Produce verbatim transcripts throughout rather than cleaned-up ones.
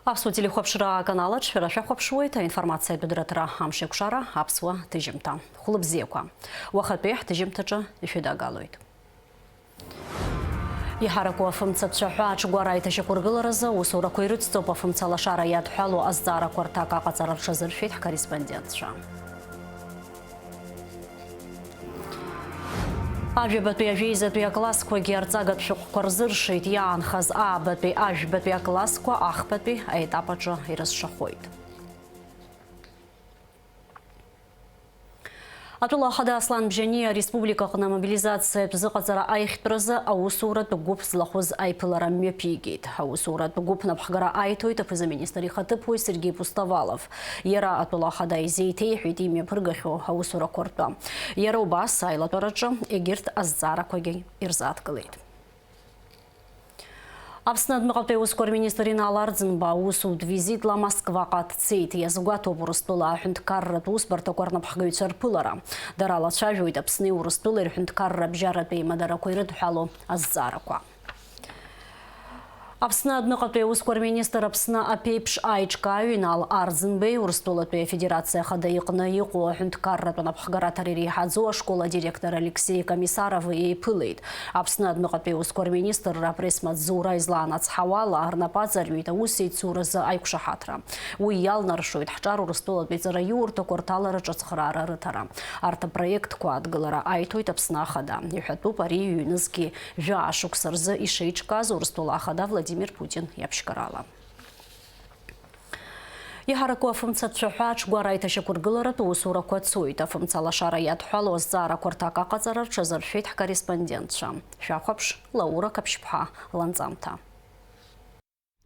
Аԥсуа телехәаԥшра аканал аҿы шәара шәахәаԥшуеит аинформациатә дырраҭара Амшеикәшара аԥсуа ҭыжьымҭа. Хәлыбзиақәа. Уахатәи ҳҭыжьымҭаҿы ишәыдагалоит. Иҳараку афымца ацәаҳәа аҽгәара аиҭашьақәыргыларазы аусурақәа ирыцҵоуп, афымца алашара иадҳәалоу азҵаарақәа рҭак аҟаҵара рҽазыршәеит ҳкорреспондентцәа. Ажәабатәи ажәеизатәи аклассқәагьы арҵагатә шәҟәқәа рзыршеит, иаанхаз аабатәи ажәбатәи аклассқәа ахԥатәи аетап аҿы ирызшахоит. Атәыла ахада Аслан Бжьаниа ареспублика аҟны амобилизациатә зыҟаҵара аихтәразы аусуратә гәыԥ злахәыз аиԥылара мҩаԥигеит. Аусуратә гәыԥ напхгара аиҭоит аԥыза-министр ихаҭыԥуаҩ Сергеи Пустовалов. Иара атәыла ахада изеиҭеиҳәеит имҩаԥыргахьоу аусурақәа ртәы. Иара убас аилатәараҿы егьырҭ азҵаарақәагьы ирзааҭгылеит. Аԥсны адәныҟатәи аусқәа рминистр Инал Арӡынба аусутә визитла Москваҟа дцеит. Иазгәаҭоуп Урыстәыла аҳәынҭқарратә усбарҭақәа рнапхгаҩцәа рԥылара. Дара лацәажәоит Аԥсни Урыстәылеи рҳәынҭқарра абжьаратә еимадарақәа ирыдҳәалоу азҵаарақәа. Аԥсны адәныҟатәи аусқәа рминистр Аԥсны аԥеиԥш аиҿкааҩ Инал Арӡынбеи Урыстәылатәи Афедерациа Ахада иҟны иҟоу аҳәынҭқарратә анапхгараҭара иреиҳаӡоу ашкол адиректор Алексеи Комиссарови еиԥылеит. Аԥсны адәныҟатәи аусқәа рминистрра апресс-маҵзура излаанацҳауала, рнапы аҵарҩит аус еицуразы аиқәшаҳаҭра. Уи иалнаршоит ҳҿар Урыстәылатәи ҵараиурҭақәа рҭалараҿы ацхыраара рыҭара. Арҭ апроектқәа адгылара аиҭоит Аԥсны Ахада. Иҳәатәуп ари ҩнызқьи жәаа шықәса рзы ишеиҿкааз Урыстәыла Ахада Владимир Путин иаԥшьгарала. Иҳараку афымца ацәаҳәа аҽгәара аиҭашьақәыргыларатә усурақәа цоит. Афымца алашара иадҳәалоу азҵаарақәа рҭак аҟаҵара рҽазыршәеит ҳкорреспондентцәа. Шәахәаԥш, Лаура Қаԥшьԥҳа ланҵамҭа.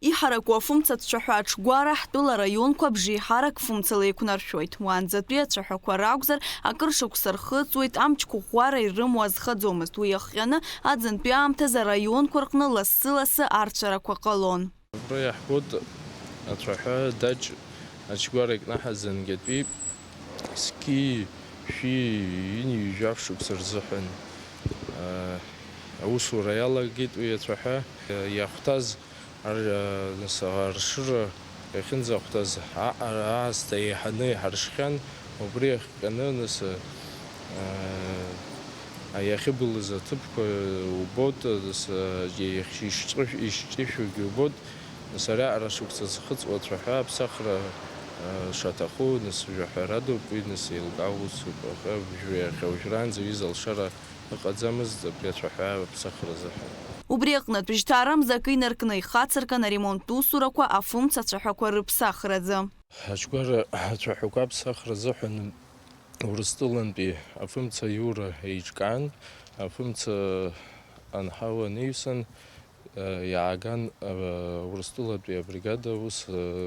Иҳараку афымца ацәаҳәа аҽгәара ҳтәыла араионқәа абжеиҳарак фымцала еиқәнаршәоит. Уаанӡатәи ацәаҳәақәа ракәзар, акыр шықәса рхыҵуеит, амч қәыӷәӷәара ирымоу азхаӡомызт. Уи иахҟьаны аӡынтәи аамҭазы араионқәа рҟны лассы-лассы арцәарақәа ҟалон. Абра иаҳбоит ацәаҳәа даҷ аҽгәара икнаҳаз зынгьатәи зқьи шәи ҩынҩажәа шықәса рзыҳәан, аа, аусура иалагеит уи ацәаҳәа. Иахәҭаз ар-, нас, аршыра иахьынӡахәҭаз аҟара аасҭа еиҳаны иҳаршхьан, убри иахҟьаны, нас, аа, иахьыбылыз аҭыԥқәа убоит, нас, иахь-, ишҿышә-, ишҿышәугьы убоит. Нас ари аҟара шықәса зхыҵуа ацәаҳәа аԥсахра, а, шаҭаху, нас, жәаҳәарадоуп уи, нас, еилкаау усуп, аха уажәы иахьа уажәраанӡа аҩыза алшара ыҟаӡамызт абри ацәаҳәа аԥсахра азыҳәан. Убри аҟнытә, жьҭаарамза акы инаркны ихацыркын аремонттә усурақәа афымца ацәаҳәақәа рыԥсахраӡы. Аҽгәара ацәаҳәақәа аԥсахра азыҳәан Урыстәылантәи афымца аиура еиҿкаан, афымца анҳауа анаҩсан, Иааган, Урыстәылатәи абригада аус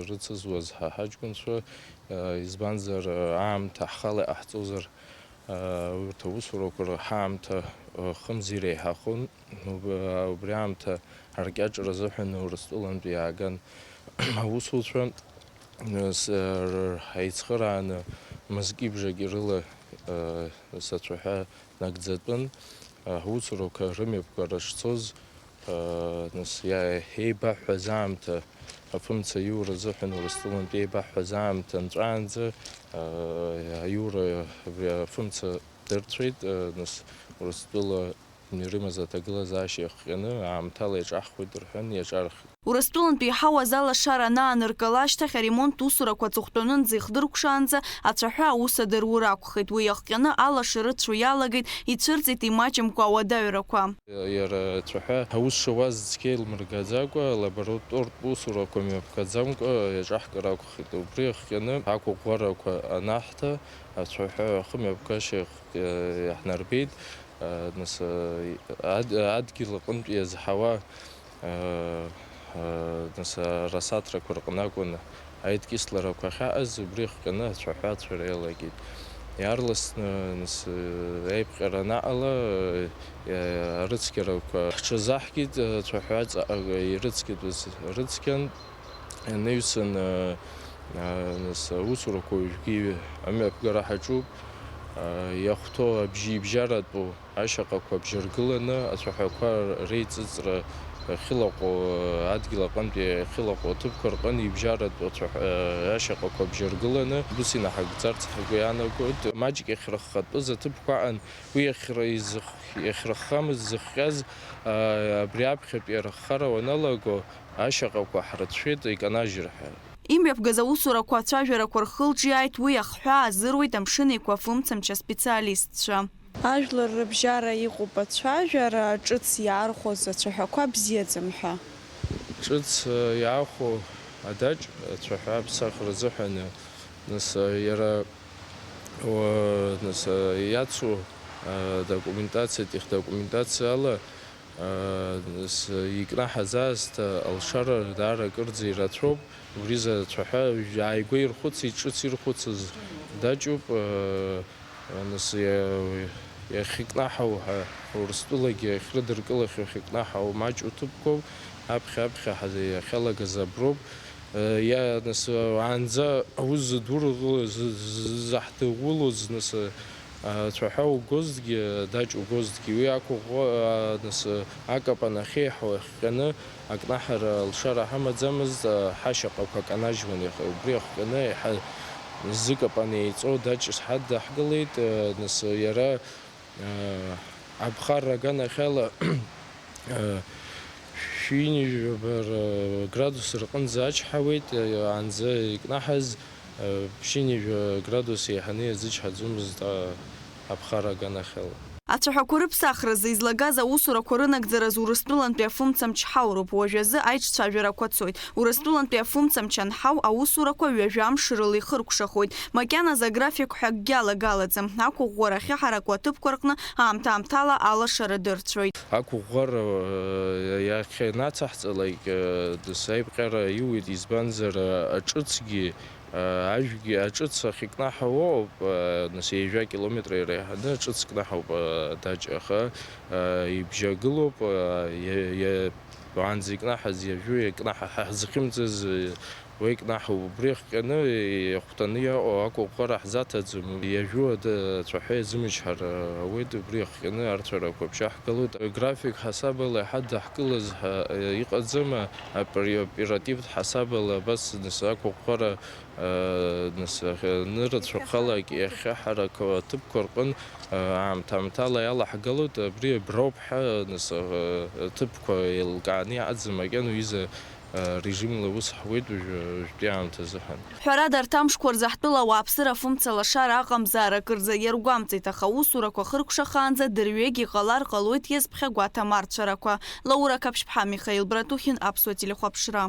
рыцызуаз ҳа ҳаҷкәынцәа, избанзар, аамҭа ҳхала иҟаҳҵозар, урҭ аусурақәа рҳаамҭа хымз иреиҳахон. Уб-, убри аамҭа аркьаҿра азыҳәан Урыстәылантәи иааган аусуцәа, с-, р-, ҳаицхырааны мызки бжаки рыла, сацәаҳәа нагӡатәын, аусурақәа рымҩаԥгара шцоз, нас, иа-, еибаҳҳәаз аамҭа, афымца аиура азыҳәан Урыстәылантәи еибаҳҳәаз аамҭа нҵәаанӡа, аиура абри афымца дырцәеит, нас, Урыстәыла ирымаз аҭагылазаашьа иахҟьаны аамҭала иаҿаҳхуеит рҳәан, иаҿархеит. Урыстәылантәи иҳауаз алашара анааныркыла ашьҭахь аремонт усурақәа аҵыхәтәанынӡа ихдыркәшаанӡа ацәаҳәа аус адыруа ракәхеит. Уи иахҟьаны алашара ыцәо иалагеит, ицәырҵит имаҷымкәа ауадаҩрақәа. Иара ацәаҳәа аус шауаз цқьа еилмыргаӡакәа, алаборатортә усурақәа мҩаԥгаӡамкәа иаҿаҳкыр акәхеит. Убри иахҟьаны ақәыӷәӷәарақәа анаҳҭа, ацәаҳәа ахымҩаԥгашьа иаҳнарбеит. Нас, ад-, адгьыл аҟынтә иазҳауа, нас, арасаҭрақәа рҟны акәын аидкьысларақәа ахьаҟаз, убри ихҟьаны ацәаҳәа ацәара иалагеит. Иаарласны, нас, аиԥҟьара анаҟала, арыцқьарақәа ҳҽазаҳкит, ацәаҳәа аҵаҟа ирыцқьатәыз рыцқьан. Ианаҩсан, а, а, нас, аусурақәа уажәгьы амҩаԥгара ҳаҿуп. А, иахәҭоу абжьи-, ибжьаратәу ашьаҟақәа бжьаргыланы, ацәаҳәақәа реиҵыҵра, Ахьылаҟоу, адгьыл аҟынтәи ахьылаҟоу аҭыԥқәа рҟын ибжьаратәу ацәаҳәа-, ашьаҟақәа бжьаргыланы, ус инаҳагӡарц ҳгәы иаанагоит. Маҷк иахьрыххатәыз аҭыԥқәа аҟан, уи иахьра-, изых-, иахьрыххамыз зыхҟьаз, а, абри аԥхьатәи арыххара уаналаго, ашьаҟақәа ҳрыцәшәеит, иканажьыр ҳәа. Имҩаԥгаз аусурақәа ацәажәарақәа рхылҿиааит, уи ахҳәаа азыруеит Амшын Еиқәа афымцамч аспециалистцәа. Ажәлар рыбжьара иҟоуп ацәажәара, ҿыц иаархәоз ацәаҳәақәа бзиаӡам ҳәа. Ҿыц, э, иаахәо адаҷ ацәаҳәа аԥсахра азыҳәан, э, нас, э, иара, уа-, нас, э, иацу, э, документациа, техдокументациала, э, нас, э, икнаҳаз аасҭа алшара даара акырӡа ирацәоуп. Убри изы ацәаҳәа ааигәа ирхәыцит, ҿыц ирхәыцыз даҷуп, э, Нас иа-, иахьыкнаҳау ҳәа, Урыстәылагьы ахьрыдыркылахьоу ахьыкнаҳау маҷу ҭыԥқәоуп, аԥхьа-аԥхьа ҳа-, иахьалагаз аброуп. Иа-, нас, уаанӡа аус зыдургылоз, зы-, зы-, ззаҳдыгәылоз, нас, ацәаҳәа угозҭгьы, адаҷ угозҭгьы, уи ақәыӷәӷәа, нас, акапан ахьеиҳау ахьҟьаны, акнаҳара алшара ҳамаӡамызт, ҳашьаҟақәа канажьуан, иаха-, убри ахҟьаны еиҳа зыкапан еиҵоу даҷ ҳаднаҳгылеит, нас иара, аԥхарра аганахьала, шәи ҩынҩажәи жәаба градус рҟынӡа ачҳауеит, анӡа икнаҳаз, ԥшьынҩажәи жәаба градус еиҳаны иазычҳаӡомызт, аԥхарра аганахьала. Ацәаҳәақәа рыԥсахразы излагаз аусурақәа рынагӡараз Урыстәылантәи афымцамч ҳауроуп. Уажәазы аиҿцәажәарақәа цоит. Урыстәылантәи афымцамч анҳау аусурақәа ҩажәа амш рыла ихыркәшахоит. Макьаназы аграфик ҳәа акгьы алагалаӡам. Ақәыӷәӷәара ахьыҳараку аҭыԥқәа рҟны аамҭа-аамҭала алашара дырцәоит. Ақәыӷәӷәара, э, иахьанацаҳҵалак, э, дас аиԥҟьара иуит, избанзар, э, аҿыцгьы, Ажәгьы аҿыц ахькнаҳау ыҟоуп, нас ҩажәа километр иреиҳаны аҿыц кнаҳауп адаҷ, аха ибжьагылоуп, иа-, иа-, уаанӡа икнаҳаз ҩажәа икнаҳа-, ҳа ҳзыхьымӡаз уа икнаҳауп. Убри ахҟьаны ихәҭаны иаҟоу ақәыӷәӷәара ҳзаҭаӡом. Ҩажәа ада-, ацәаҳәа иазымычҳар ауеит, убри ахҟьаны арцәарақәа ԥшьаҳгалоит. График ҳасабала иҳадаҳкылаз ҳа-, иҟаӡам, апри-, оперативтә ҳасабала абас нас ақәыӷәӷәара Нас, нырцә рхала иахьаҳараку аҭыԥқәа рҟын аамҭа-аамҭала иалаҳгалоит, абри аброуп ҳәа, нас, аҭыԥқәа еилкааны иҟаӡам, макьана уиза режимла аус ҳуеит уажәы, уажәтәи аамҭазы ҳәа. Ҳәарада, арҭ амшқәа рзы ҳтәыла ауааԥсыра афымца лашара аҟамзаара акырӡа иаргәамҵит, аха аусурақәа хыркәшахаанӡа дырҩегь иҟалар ҟалоит иазԥхьагәаҭам арцәарақәа. Лаура Қаԥшьԥҳа, Михаил Братухин, Аԥсуа телехәаԥшра.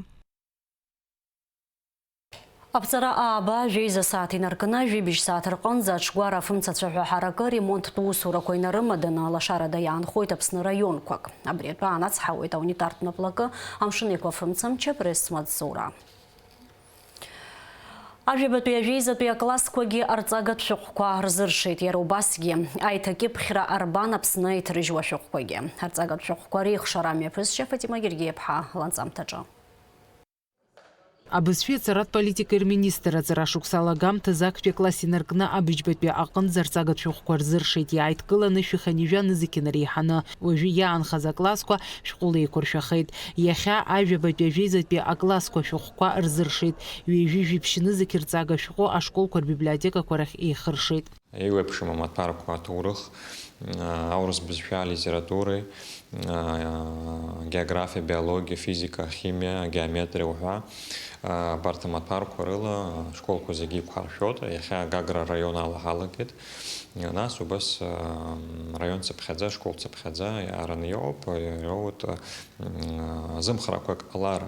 Аԥҵара ааба жәеиза сааҭ инаркны, жәибжь сааҭ рҟынӡа аҽгәара афымцацәа ҳәа ҳаракы ремонттә усурақәа инарымаданы, лашарада иаанхоит Аԥсны раионқәак. Абри атәы аанацҳауеит аунитартә наплакы Амшын Еиқәа афымцамч апресс-маҵзура. Ажәабатәи ажәеизатәи аклассқәагьы арҵагатә шәҟәқәа рзыршеит, иара убасгьы аиҭакьыԥхьра арбан Аԥсны иҭрыжьуа шәҟәқәагьы. Арҵагатә шәҟәқәа реихшара амҩаԥысшьа Фатима Гергиаԥҳа ланҵамҭаҿы. Абызшәеи аҵаратә политикеи рминистр аҵара шықәса алагамҭазы актәи акласс инаркны абыжьбатәи аҟынӡа арҵагатә шәҟәқәа рзыршеит, иааидкыланы шәи хынҩажәа нызқь инареиҳаны, уажәы иаанхаз аклассқәа шәҟәыла еиқәыршәахеит. Иахьа ажәабатәи ажәеизатәи аклассқәа шәҟәқәа рзыршеит, ҩажәи жәиԥшь нызқь рҵага шәҟәы ашколқәа рбиблиотекақәа рахь еихыршеит. Еиуеиԥшым амаҭәарқәа аҭоурых, аурыс бызшәа, алитературеи, географиа, биологиа, физика, химиа, геометриа уҳәа, абарҭ амаҭәарқәа рыла ашколқәа зегьы иқәҳаршәоит. Иахьа Гагра араион ала ҳалагеит. Нас убас раион цыԥхьаӡа, школ цыԥхьаӡа иаараны иоуп, иоуеит, зымхрақәак ҟалар,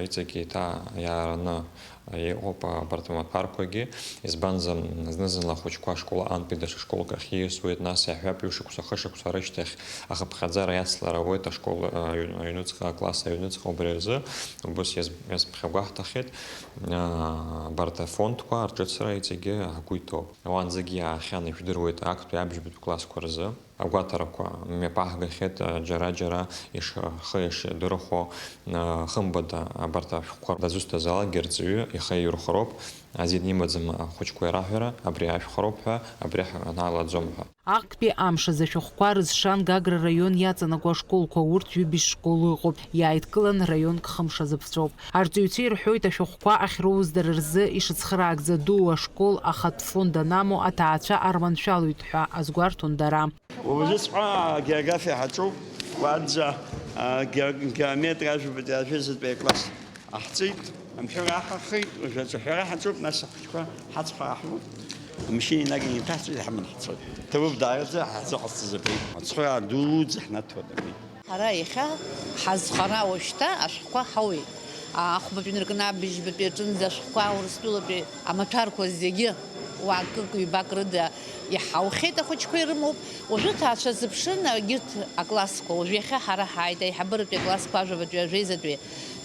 иҵегь еиҭа иаараны Иҟоуп абарҭ амаҭәарқәагьы, избанзар, зны-зынла ахәыҷқәа ашкол аҟынтәи даҽа школк ахь ииасуеит, нас иаҳҳәап, ҩышықәса, хышықәса рышьҭахь ахыԥхьаӡара иацлар ауеит ашкол, аҩ-, аҩныҵҟа, акласс аҩныҵҟа, убри азы убыс иаз-, иазԥхьагәаҳҭахьеит, аа, абарҭ афондқәа рҿыцра иҵегьы ҳгәы иҭоуп. Уаанӡагьы иаахьан, ижәдыруеит, актәи абжьбатәи классқәа рзы. Агәаҭарақәа мҩаԥаҳгахьеит, џьара-џьара ишахы ишдырхәо, хымԥада абарҭ ашәҟәқәа дызусҭазаалакгьы арҵаҩы ихы иаирхәароуп, азин имаӡам ахәыҷқәа ираҳәара, абри ашәхароуп ҳәа, абри ҳаналаӡом ҳәа. Актәи амш азы ашәҟәқәа рызшан Гагра раион иаҵанакуа ашколқәа, урҭ ҩыбжь школ ыҟоуп, иааидкылан раионк хымш азы ԥҵәоуп. Арҵаҩцәа ирҳәоит, ашәҟәқәа ахьроуздара рзы ишыцхраагӡа дуу ашкол ахатә фонд анамоу аҭаацәа арманшәалоит ҳәа азгәарҭон дара. Уажәыҵәҟьа агеографиа ҳаҿуп, уанӡа, а, гео-, геометриа ажәабатәи ажәазатәи акласс. Аҳҵеит, амшәыр аҳахеит, уажә аҿаҳәара ҳаҿуп, нас ахәыҷқәа ҳацхраа ҳмоуп. Амашьына инаганы иҭаҳҵеит, иҳаманы ҳцоит. Ҭабуп даараӡа ҳзыҟасҵаз абри. Ацхыраа дуӡӡа ҳнаҭоит абри. Ҳара иахьа ҳазхара уажәшьҭа ашәҟәқәа ҳауеит. Ахәбатәи инаркны абыжьбатәи аҿынӡа ашәҟәқәа Урыстәылатәи амаҭәарқәа зегьы уа акык-ҩбак рыда иҳаухьеит, ахәыҷқәа ирымоуп. Уажәы ҭаацәа зыԥшын, егьырҭ аклассқәа, уажә иахьа ҳара ҳааит, аиҳабыратәи аклассқәа, ажәабатәи, ажәеизатәи.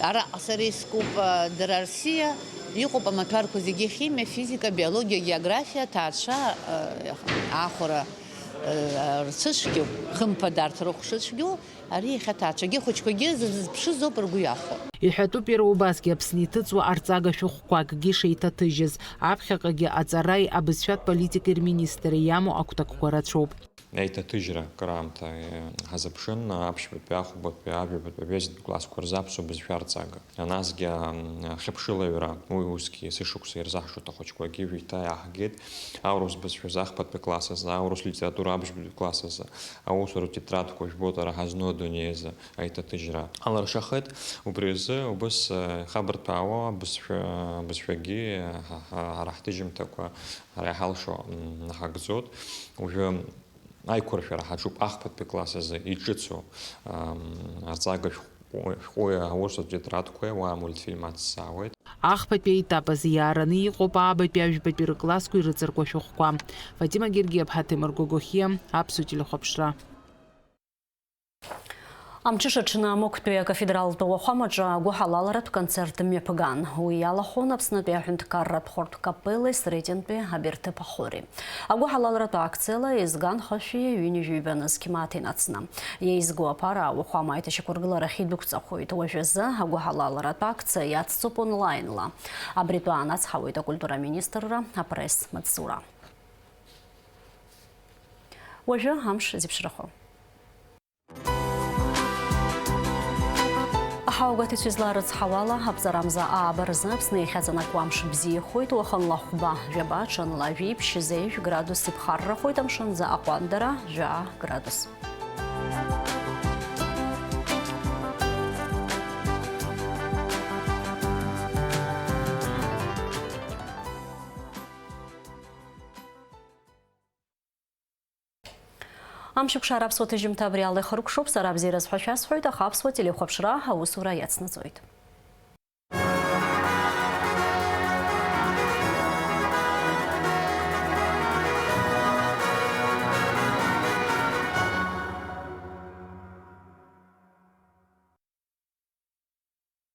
Араҟа сара искуп, а, дара рсиа, иҟоуп амаҭәарқәа зегьы, химиа, физика, биологиа, географиа, ҭаацәа, а, аахәара, а, рцәыцәгьоуп, хымԥада арҭ рыхәшацәгьоу, ари иахьа ҭаацәагьы хәыҷқәагьы зызԥшызоуп ргәы иахәо. Иҳәатәуп иара убасгьы Аԥсны иҭыҵуа арҵага шәҟәқәакгьы шеиҭаҭыжьыз, аԥхьаҟагьы аҵараи абызшәатә политикеи рминистрра иамоу агәҭакқәа рацәоуп. Еиҭаҭыжьра акыраамҭа, е, ҳазыԥшын, аԥшьбатәи, ахәбатәи, ажәабатәи, абезатәи классқәа рзы аԥсуа бызшәа арҵага. Насгьы, м, ахьыԥшылаҩра, уи усгьы есышықәса ирзаҳшоит ахәыҷқәагьы, жәеиҭа иаҳгеит. Аурыс бызшәазы ахԥатәи класс азы, аурыс литература абжьбатәи класс азы, аусуратә тетрадқәа жәбоит ара ҳазну адунеи азы аиҭаҭыжьра алыршахеит. Убри азы убыс, э, ихабырҭәаауа бызшәа, бызшәагьы, ҳа, ҳа, ҳара ҳҭыжьымҭақәа, ҳара иҳалшо, м, ҳагӡоит. Уажәы аиқәыршәара ҳаҿуп ахԥатәи класс азы иҿыцу, ам, арҵага шәҟәы-, шәҟәи аурысатә тетрадқәеи, уа амультфильм ацзаауеит. Ахԥатәи аетап азы иаараны иҟоуп аабатәи, ажәбатәи рыклассқәа ирыҵаркуа шәҟәқәа. Фатима Гергиаԥҳа, Ҭемыр Гогохиа, Аԥсуа телехәаԥшра. Амҽыша аҽны Амықәтәи акафедралтә ауахәамаҿы агәыҳалалратә концерт мҩаԥган. Уи иалахәын Аԥснытәи аҳәынҭқарратә хәырҭә капеллеи Сретентәи аберҭыԥ ахори. Агәыҳалалратә акциала еизганхашәа ҩынҩажәи ҩба нызқь мааҭ инацны. Еизго аԥара ауахәама аиҭашьақәыргыларахь идәықәҵахоит. Уажәазы агәыҳалалратә акциа иацҵоуп онлаинла. Абри атәы аанацҳауеит акультура аминистрра апресс-маҵзура. Уажәы амш зеиԥшрахо. Аҳауагәаҭаҩцәа изларыцҳауала, аԥҵарамза ааба рзы Аԥсны иахьаҵанакуа амш бзиахоит, уахынла хәба, жәаба, ҽынла жәиԥшь, зеижә градус иԥхаррахоит, амшынӡы аҟәандара, жәаа градус. Амшаԥшара аԥсуа ҭыжьымҭа абри ала ихыркәшоуп, сара абзиараз ҳәа шәасҳәоит, аха аԥсуа телехәаԥшра аусура иацнаҵоит.